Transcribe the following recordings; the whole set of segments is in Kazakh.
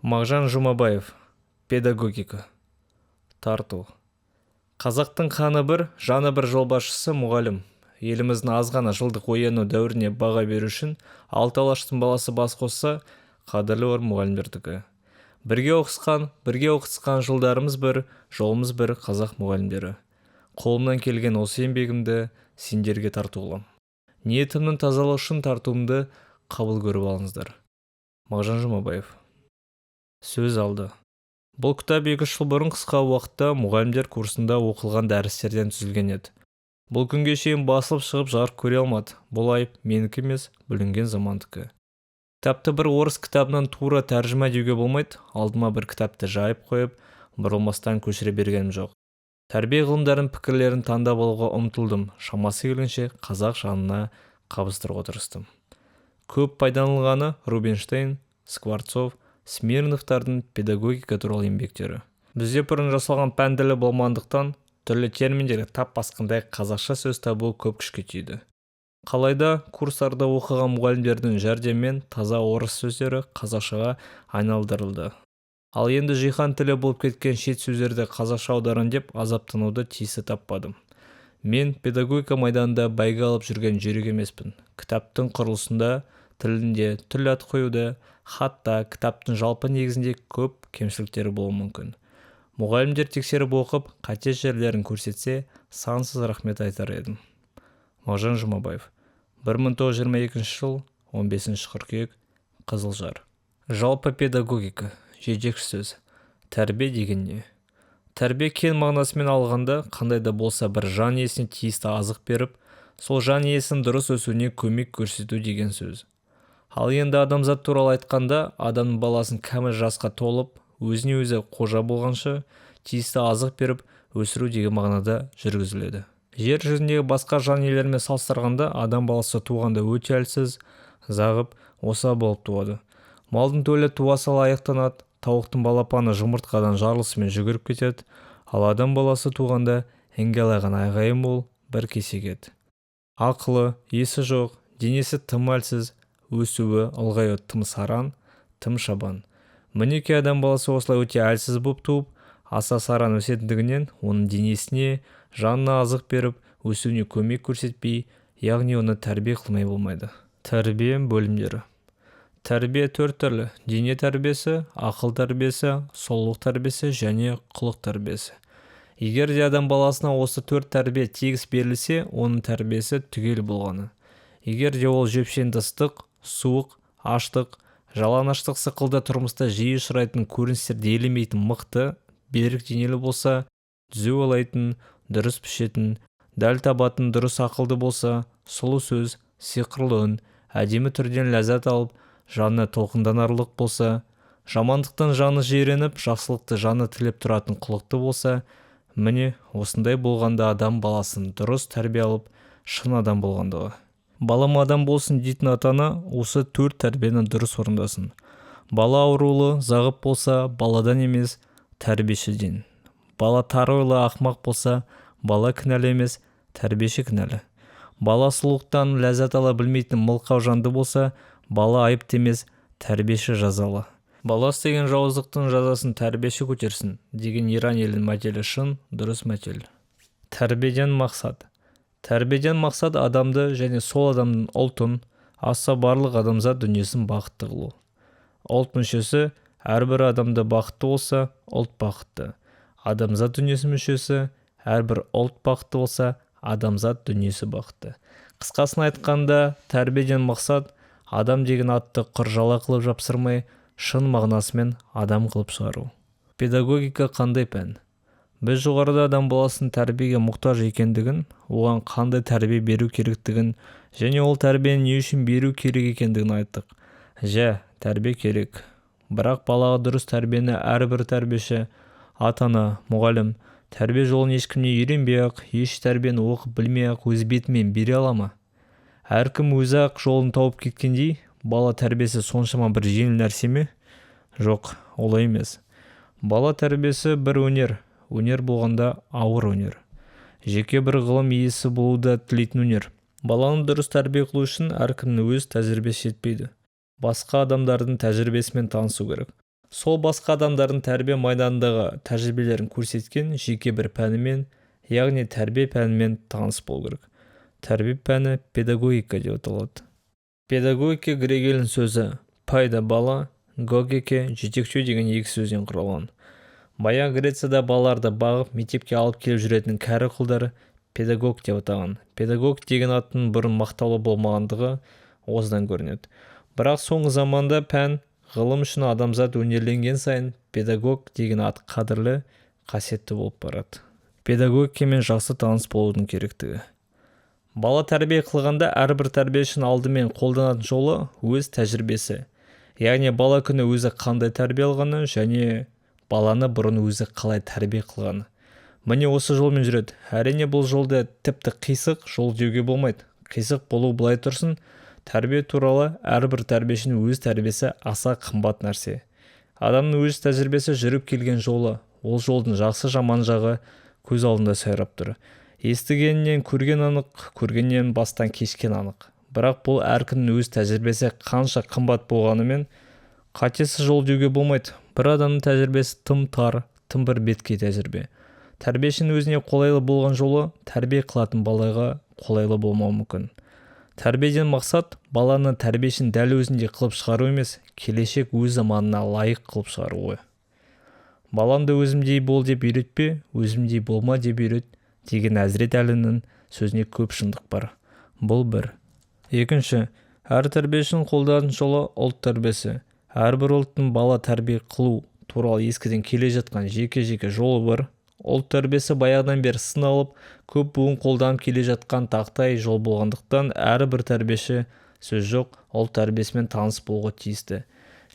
Мағжан Жұмабаев. Педагогика. Тарту. Қазақтың қаны бір, жаны бір жолбасшысы мұғалім. Еліміздің аз ғана жылдық ояну дәуіріне баға беру үшін алты алаштың баласы бас қосса, қадірлі орын мұғалімдердікі. Бірге оқысқан, бірге оқытысқан, жылдарымыз бір, жолымыз бір қазақ мұғалімдері. Қолымнан келген осы еңбегімді сендерге тарту қылам. Ниетімнің тазалығы үшін тартуымды қабыл көріп алыңыздар. Мағжан Жұмабаев. Сөз алды. Бұл кітап 2 жыл бұрын қысқа уақытта мұғалімдер курсында оқылған дәрістерден түзілген еді. Бұл күнге шейін басылып шығып, жарық көре алмады. Бұл айып менікі емес, бүлінген замандікі. Кітапты бір орыс кітабынан тура тәржіма деуге болмайды. Алдыма бір кітапты жайып қойып, бұрылмастан көшіре бергенім жоқ. Тәрбие ғылымдарының пікірлерін таңдап алуға ұмтылдым. Шамасы келгенше қазақ жанына қабыстыруға тырыстым. Көп пайдаланылғаны Рубинштейн, Скворцов, Смирновтардың педагогика туралы еңбектері. Бізде бұрын жасалған пән тілі болмағандықтан, түрлі терминдерге тап басқандай қазақша сөз табу көп күшке тиді. Қалайда курстарда оқыған мұғалімдердің жәрдемімен таза орыс сөздері қазақшаға айналдырылды. Ал енді жиһан тілі болып кеткен шет сөздерді қазақша аударам деп азаптануды тиісті таппадым. Мен педагогика майданында бәйге алып жүрген жүйрік емеспін. Кітаптың құрылысында, тілінде, түрлі ат қоюда, хатта, кітаптың жалпы негізінде көп кемшіліктері болуы мүмкін. Мұғалімдер тексеріп оқып, қате жерлерін көрсетсе, сансыз рахмет айтар едім. Мағжан Жұмабаев. 1922 жыл, 15 қыркүйек, Қызылжар. Жалпы педагогика. Жетекші сөз. Тәрбие деген не? Тәрбие кең мағынасымен алғанда, қандай да болса бір жан иесіне тиісті азық беріп, сол жан иесінің дұрыс өсуіне көмек көрсету деген сөз. Ал енді адамзат туралы айтқанда, адамның баласын кәміл жасқа толып, өзіне өзі қожа болғанша тиісті азық беріп өсіру деген мағынада жүргізіледі. Жер жүзіндегі басқа жан иелерімен салыстырғанда, адам баласы туғанда өте әлсіз, зағып, осал болып туады. Малдың төлі туа сала аяқтанады, тауықтың балапаны жұмыртқадан жарылысымен жүгіріп кетеді. Ал адам баласы туғанда іңгәлаған айғайы мол бір кесек ет. Ақылы, есі жоқ, денесі тым әлсіз, өсуі, ұлғаюы тым саран, тым шабан. Мінекей, адам баласы осылай өте әлсіз болып туып, аса саран өсетіндігінен, оның денесіне, жанына азық беріп, өсуіне көмек көрсетпей, яғни оны тәрбие қылмай болмайды. Тәрбие бөлімдері. Тәрбие төрт түрлі: дене тәрбиесі, ақыл тәрбиесі, сұлулық тәрбиесі және құлық тәрбиесі. Егер де адам баласына осы төрт тәрбие тегіс берілсе, оның тәрбиесі түгел болғаны. Егер де ол жөпшеңді ыстық, суық, аштық, жалаңаштық сықылды тұрмыста жиі ұшырайтын көріністерді елемейтін мықты, берік денелі болса, түзу ойлайтын, дұрыс пішетін, дәл табатын дұрыс ақылды болса, сұлу сөз, сиқырлы үн, әдемі түрден ләззат алып, жаны толқынданарлық болса, жамандықтан жаны жиреніп, жақсылықты жаны тілеп тұратын құлықты болса, міне, осындай болғанда адам баласын дұрыс тәрбие алып, шын адам болғандығы. Балам адам болсын дейтін ата-ана осы төрт тәрбиені дұрыс орындасын. Бала аурулы, зағып болса, баладан емес, тәрбиешіден. Бала тар ойлы, ақымақ болса, бала кінәлі емес, тәрбиеші кінәлі. Бала сұлулықтан ләззат ала білмейтін мылқау жанды болса, бала айыпты емес, тәрбиеші жазалы. Бала істеген жауыздықтың жазасын тәрбиеші көтерсін деген Иран елінің мәтелі шын, дұрыс мәтел. Тәрбиеден мақсат. Тәрбиеден мақсат адамды және сол адамның ұлтын, аса барлық адамзат дүниесін бақытты қылу. Ұлт мүшесі әрбір адамды бақытты болса, ұлт бақытты. Адамзат дүниесі мүшесі әрбір ұлт бақытты болса, адамзат дүниесі бақытты. Қысқасын айтқанда, тәрбиеден мақсат адам деген атты құр жала қылып жапсырмай, шын мағынасымен адам қылып шығару. Педагогика қандай пән? Біз жоғарыда адам баласының тәрбиеге мұқтаж екендігін, оған қандай тәрбие беру керектігін және ол тәрбиені не үшін беру керек екендігін айттық. Жә, тәрбие керек. Бірақ балаға дұрыс тәрбиені әрбір тәрбиеші, ата-ана, мұғалім тәрбие жолын ешкімнен үйренбей-ақ, еш тәрбиені оқып білмей-ақ өз бетімен бере ала ма? Әркім өзі-ақ жолын тауып кеткендей, бала тәрбиесі соншама бір жеңіл нәрсе ме? Жоқ, олай емес. Бала тәрбиесі бір өнер, өнер болғанда ауыр өнер. Жеке бір ғылым иесі болуды тілейтін өнер. Баланы дұрыс тәрбие қылу үшін әркімнің өз тәжірибесі жетпейді. Басқа адамдардың тәжірибесімен танысу керек. Сол басқа адамдардың тәрбие майданындағы тәжірибелерін көрсеткен жеке бір пәнімен, яғни тәрбие пәнімен таныс болу керек. Тәрбие пәні педагогика деп аталады. Педагогика грек елінің сөзі пайда бала, гогеке жетектеу деген екі сөзден құралған. Баяғы Грецияда балаларды бағып мектепке алып келіп жүретін кәрі құлдар педагог деп атаған. Педагог деген аттың бұрын мақтаулы болмағандығы осыдан көрінеді. Бірақ соңғы заманда пән, ғылым үшін адамзат өнерленген сайын педагог деген ат қадірлі, қасиетті болып барады. Педагогикамен жақсы таныс болудың керектігі. Бала тәрбие қылғанда әрбір тәрбиешінің алдымен қолданатын жолы өз тәжірибесі. Яғни бала күні өзі қандай тәрбие алғаны және баланы бұрын өзі қалай тәрбие қылғаны. Міне осы жолмен жүреді. Әрине бұл жолды тіпті қисық жол деуге болмайды. Қисық болу былай тұрсын, тәрбие туралы әрбір тәрбиешінің өз тәрбиесі аса қымбат нәрсе. Адамның өз тәжірибесі жүріп келген жолы, ол жолдың жақсы жаман жағы көз алдында сайрап тұр. Естігеннен көрген анық, көргеннен бастан кешкен анық. Бірақ бұл әркімнің өз тәжірибесі қанша қымбат болғанымен қатесіз жол деуге болмайды. Бір адамның тәжірибесі тым тар, тым бір беткей тәжірибе. Тәрбиешінің өзіне қолайлы болған жолы тәрбие қылатын балаға қолайлы болмауы мүмкін. Тәрбиеден мақсат баланы тәрбиешінің дәл өзіндей қылып шығару емес, келешек өз заманына лайық қылып шығару ғой. Балаңды өзімдей бол деп үйретпе, өзімдей болма деп үйрет деген Әзірет Әлінің сөзіне көп шындық бар. Бұл бір. Екінші, әр тәрбиешінің қолданатын жолы ұлт тәрбиесі. Әрбір ұлттың бала тәрбие қылу туралы ескіден келе жатқан жеке-жеке жолы бар. Ұлт тәрбиесі баяғыдан бері сыналып, көп буын қолданып келе жатқан тақтай жол болғандықтан әрбір тәрбиеші сөз жоқ ұлт тәрбиесімен таныс болуға тиісті.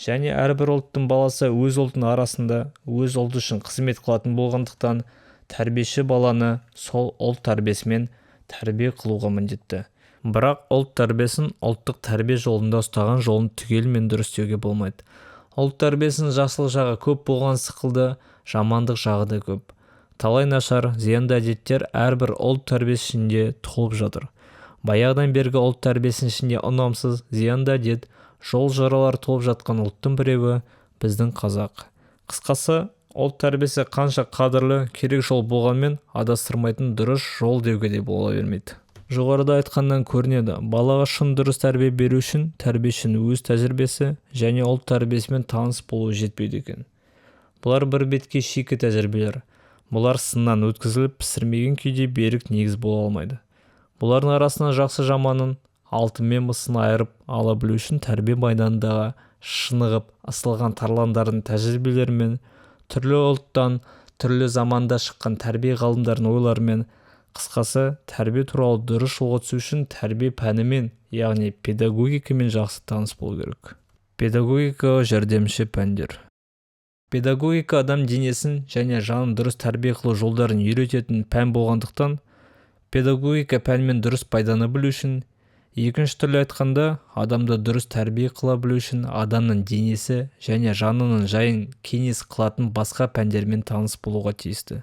Және әрбір ұлттың баласы өз ұлтының арасында өз ұлты үшін қызмет қылатын болғандықтан тәрбиеші баланы сол ұлт тәрбиесімен тәрбие қылуға міндетті. Бірақ ұлт тәрбиесін ұлттық тәрбие жолында ұстаған жолын түгелімен дұрыс деуге болмайды. Ұлт тәрбиесінің жақсылық жағы көп болған сықылды, жамандық жағы да көп. Талай нашар, зиянды әдеттер әрбір ұлт тәрбиесі ішінде толып жатыр. Баяғыдан бергі ұлт тәрбиесінің ішінде ұнамсыз, зиянды әдет, жол жоралар толып жатқан ұлттың біреуі біздің қазақ. Қысқасы, ұлт тәрбиесі қанша қадірлі, керек жол болғанмен адастырмайтын дұрыс жол деуге де бола бермейді. Жоғарыда айтқаннан көрінеді, балаға шын дұрыс тәрбие беру үшін тәрбиешінің өз тәжірибесі және ұлт тәрбиесімен таныс болуы жетпейді екен. Бұлар бір бетке шикі тәжірибелер. Бұлар сыннан өткізіліп, пісірмеген күйде берік негіз бола алмайды. Бұлардың арасынан жақсы жаманын, алтын мен мысын айырып ала білу үшін тәрбие майданындағы шынығып ысылған тарландардың тәжірибелерімен, түрлі ұлттан, түрлі заманда шыққан тәрбие ғалымдарының ойларымен, қысқасы, тәрбие туралы дұрыс жолға түсу үшін тәрбие пәнімен, яғни педагогикамен жақсы таныс болу керек. Педагогикаға жәрдемші пәндер. Педагогика адам денесін және жанын дұрыс тәрбие қылу жолдарын үйрететін пән болғандықтан, педагогика пәнімен дұрыс пайдалана білу үшін, екінші түрлі айтқанда, адамды дұрыс тәрбие қыла білу үшін адамның денесі және жанының жайын кеңес қылатын басқа пәндермен таныс болуға тиісті.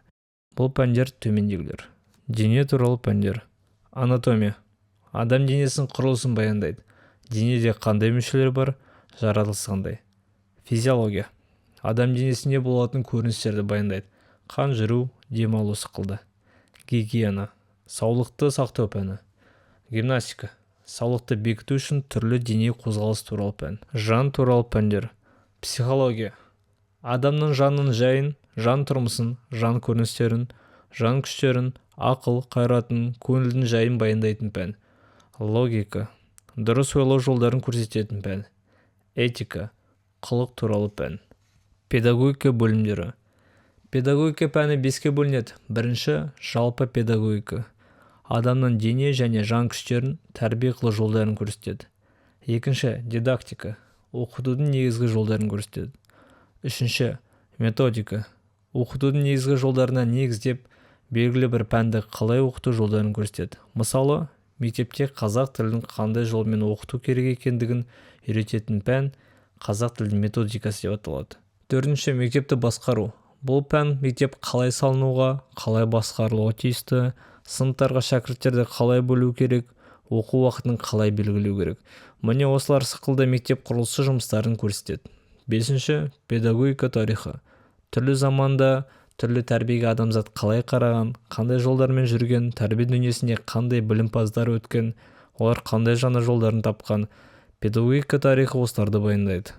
Бұл пәндер төмендегілер. Дене туралы пәндер. Анатомия. Адам денесінің құрылысын баяндайды. Денеде қандай мүшелер бар, жаратылысы қандай. Физиология. Адам денесінде болатын көріністерді баяндайды. Қан жүру, дем алу сықылды. Гигиена. Саулықты сақтау пәні. Гимнастика. Саулықты бекіту үшін түрлі дене қозғалыс туралы пән. Жан туралы пәндер. Психология. Адамның жанының жайын, жан тұрмысын, жан көріністерін, жан күштерін, ақыл, қайратын, көңілдің жайын баяндайтын пән. Логика. Дұрыс ойлау жолдарын көрсететін пән. Этика. Құлық туралы пән. Педагогика бөлімдері. Педагогика пәні 5-ке бөлінеді. Бірінші, жалпы педагогика. Адамның дене және жан күштерін тәрбие қылу жолдарын көрсетеді. Екінші, дидактика. Оқытудың негізгі жолдарын көрсетеді. Үшінші, методика. Оқытудың негізгі жолдарына негіздеп, белгілі бір пәнді қалай оқыту жолдарын көрсетеді. Мысалы, мектепте қазақ тілін қандай жолмен оқыту керек екендігін үйрететін пән қазақ тілінің методикасы деп аталады. Төртінші, мектепті басқару. Бұл пән мектеп қалай салынуға, қалай басқарылуға тиісті, сыныптарға шәкірттерді қалай бөлу керек, оқу уақытын қалай белгілеу керек. Міне осылар сықылды мектеп құрылысы жұмыстарын көрсетеді. Бесінші, педагогика тарихы. Түрлі заманда түрлі тәрбиеге адамзат қалай қараған, қандай жолдармен жүрген, тәрбие дүниесінде қандай білімпаздар өткен, олар қандай жаңа жолдарын тапқан. Педагогика тарихы осыларды баяндайды.